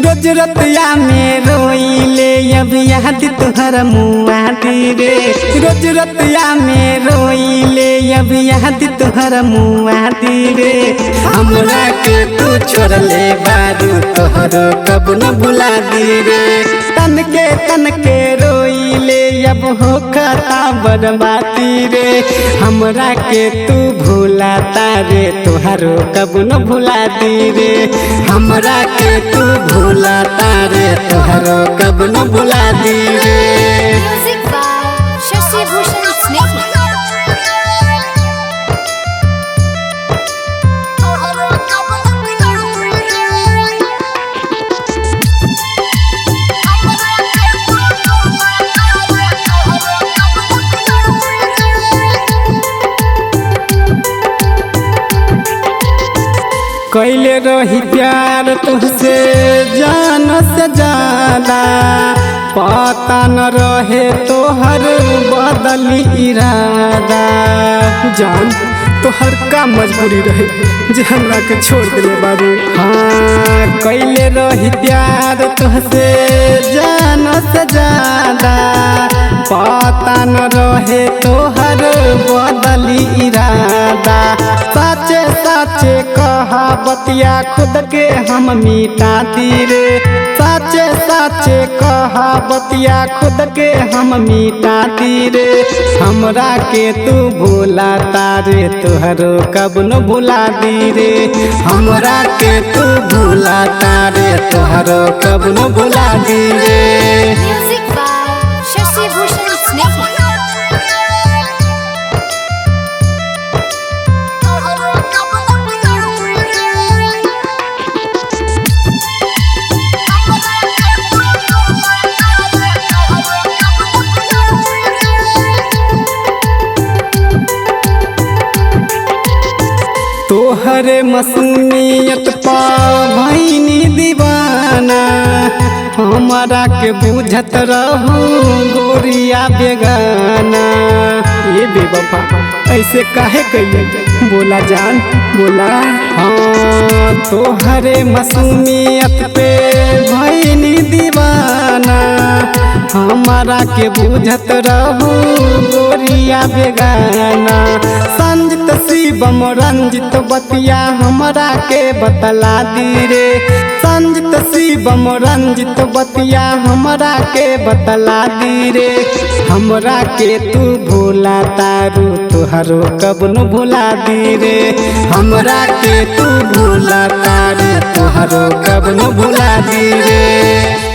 रोज रतिया में रोइले अब याद तुहर मुआ दी रे। रोज रतिया में रोइले अब याद तुहर मुआ दी रे। हमरा के तू छोड़ले बारू तोहरो कब न भुला दी रे। तन के रोइले अब हो खता बर्बादी रे। हमरा के तू भुला तारे तोहरो कब न भुला दी रे। हमरा के तू भुला तारे तोहरो कब न भुला दी रे। Music by Shashi Bhushan Snehi. कैले रही प्यार तुझसे जान से ज्यादा, पता न रहे तोहर बदली इरादा। जान तोहर का मजबूरी रहे जे हमरा के छोड़ दिले बारू। हाँ कैले रही प्यार तुझसे जान से ज्यादा, पता न रहे तोहर बदली इरादा। साचे साचे कहा बतिया खुद के हम मिटा दी रे। साचे साचे कहा बतिया खुद के हम मिटा दी रे। हमरा के तू भुला तारे तोहरो कब न भुला दी रे। हमरा के तू भुला तारे तोहरो कब न भुला दी रे। Music by Shashi Bhushan Snehi. तोहरे मसूमियत पा भैनी दीवाना, हमारा के बुझत रहू गोरिया बेगाना। ये बेवफा ऐसे काहे कैले, बोला जान बोला। हाँ तोहरे मसूमियत पे भैनी दीवाना, हमारा के बुझत रहू गोरिया बेगाना। संजित शिवम रंजित बतिया हमरा के बतला दी रे। संजित शिवम रंजित बतिया हमरा के बतला दी रे। हमरा के तू भुला तारू तोहरो कब न भुला दी रे। हमरा के तू भुला तारू तोहरो कब न भुला दी रे।